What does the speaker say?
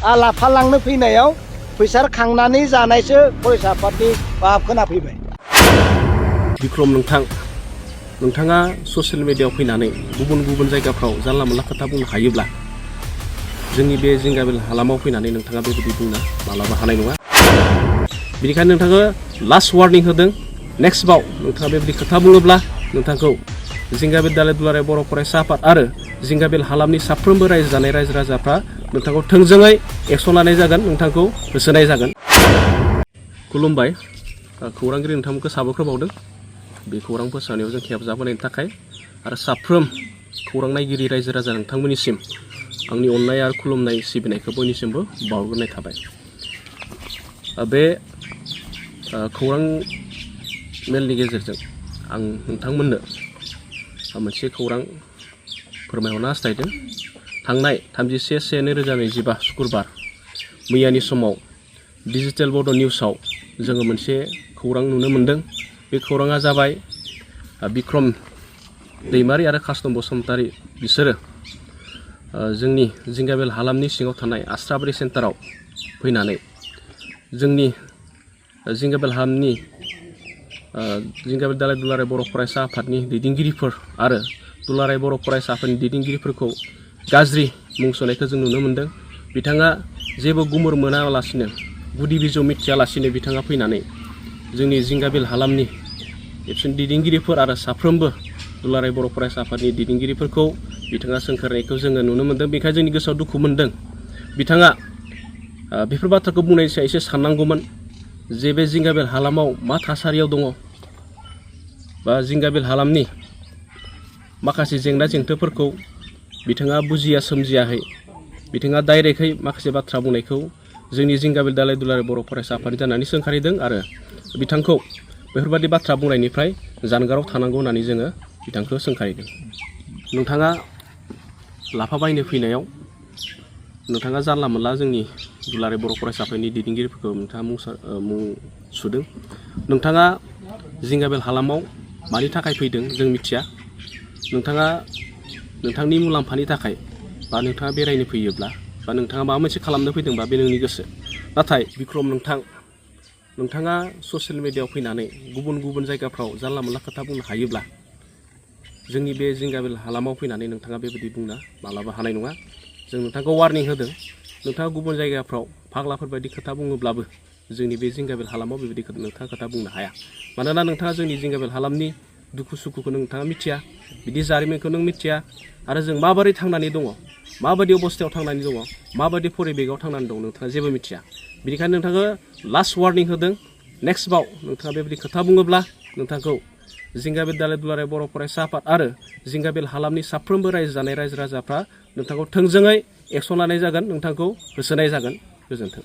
लाफालांनो फैनायाव फैसा खांनानै जानायसो फरायसा आफादनि भाब खोनाफैबाय। बिक्रम नोंथाङा ससियेल मिडियायाव फैनानै गुबुन जायगाफ्राव जानला मोनला खोथा बुंनो हायोब्ला जोंनि बे जिंगाबिल हालामाव फैनानै नोंथाङा बेबायदि बुंनो मालाबा हानाय नङा। बेनिखायनो नोंथाङा लास्ट वार्निं होदों, नेक्स्टबाव नोंथाङा बेबायदि खोथा बुङोब्ला नोंथांखौ जिंगाबिल दालाय दुलाराय बर' फरायसा आफाद आरो जिंगाबिल हालामनि साफ्रोमबो रायजो जानाय रायजो राजाफ्रा नोंथांखौ थोंजोङै एक्सन लानाय जागोन, नोंथांखौ होसोनाय जागोन। खुलुमबाय, खौरांगिरि नोंथांमोनखौ साबायखर बावदों बे खौरां फोसावनायाव जों हेफाजाब होनायनि थाखाय आरो साफ्रोम खौरां नायगिरि रायजो राजा नोंथांमोननिसिम आंनि अननाय आरो खुलुमनाय सिबिनायखौ बयनिसिमबो बावहरनाय थाबाय। बे खौरां मेलनि गेजेरजों आं नोंथांमोननो मोनसे खौरां फोरमायहरनो हास्थायदों। थांनाय 31/1/2025 शुक्रबार मैयानि समाव डिजिटेल बड' निउसाव जोङो मोनसे खौरां नुनो मोन्दों। बे खौराङा जाबाय बिक्रम दैमारि आरो कासटम बसुमतारी बिसोरो जोंनि जिंगाबिल हालामनि सिङाव थानाय आस्राबारि सेन्टाराव फैनानै जोंनि जिंगाबिल हालामनि जिंगाबिल दालाय दुलाराय बर' फरायसा आफादनि दैदेनगिरिफोर आरो दुलाराय बर' फरायसा आफादनि दैदेनगिरिफोरखौ गाज्रि मुं सुनायखौ जों नुनो मोन्दों। बिथाङा जेबो गुमुर मोनालासिनो गुदि बिजौ मिथियालासिनो बिथाङा फैनानै जोंनि जिंगाबिल हालामनि एबसुनि दैदेनगिरिफोर आरो साफ्रोमबो दुलाराय बर' फरायसा आफादनि दैदेनगिरिफोरखौ बिथाङा सोंखारनायखौ जोङो नुनो मोन्दों। बेनिखायनो जोंनि गोसोआव दुखु मोन्दों। बिथाङा बेफोर बाथ्राखौ बुंनायनि सायाव एसे साननांगौमोन जे बे जिंगाबिल हालामाव मा थासारियाव दङ बा जिंगाबिल हालामनि माखासे जेंना जेंथोफोरखौ बिथाङा बुजिया सोमजियाखै। बिथाङा डाइरेक्टहै माखासे बाथ्रा बुंनायखौ जोंनि जिंगाबिल दालाय दुलाराय बर' फरायसा आफादनि जानानै सोंखारिदों आरो बिथांखौ बेफोरबायदि बाथ्रा बुंनायनिफ्राय जानगाराव थानांगौ होननानै जोङो बिथांखौ सोंखारिदों। नोंथाङा लाफा बायनो फैनायाव नोंथाङा जानला मोनला जोंनि दुलाराय बर' फरायसा आफादनि दैदेनगिरिफोरखौ नोंथाङा मुं सुदों। नोंथाङा जिंगाबिल हालामाव मानि थाखाय फैदों जों मिथिया। नोंथाङा नोंथांनि मुलाम्फानि थाखाय बा नोंथाङा बेरायनो फैयोब्ला बा नोंथाङा माबा मोनसे खालामनो फैदोंबा बे नोंनि गोसो। नाथाय बिक्रम नोंथाङा ससियेल मिडियायाव फैनानै गुबुन जायगाफ्राव जानला मोनला खोथा बुंनो हायोब्ला जोंनि बे जिंगाबिल हालामाव फैनानै नोंथाङा बेबायदि बुंनो मालाबा हानाय नङा। जों नोंथांखौ वार्निं होदों। नोंथाङा गुबुन जायगाफ्राव फाग्लाफोरबायदि खोथा बुङोब्लाबो जोंनि बे जिंगाबिल हालामाव बेबायदि नोंथाङा खोथा बुंनो हाया। मानोना नोंथाङा जोंनि जिंगाबिल हालामनि दुखु सुखुखौ नोंथाङा मिथिया, बिदि जारिमिनखौ नों मिथिया आरो जों माबोरै थांनानै दङ, माबायदि अबस्थायाव थांनानै दङ, माबायदि परिबेकआव थांनानै दं नोंथाङा जेबो मिथिया। बेनिखायनो नोंथाङा लास्ट वार्निं होदों, नेक्स्टबाव नोंथाङा बेबायदि खोथा बुङोब्ला नोंथांखौ जिंगाबिल दालाय दुलाराय बर' फरायसा आफाद आरो जिंगाबिल हालामनि साफ्रोमबो रायजो जानाय रायजो राजाफ्रा नोंथांखौ थोंजोङै एक्सन लानाय जागोन, नोंथांखौ होसोनाय जागोन। गोजोन्थों।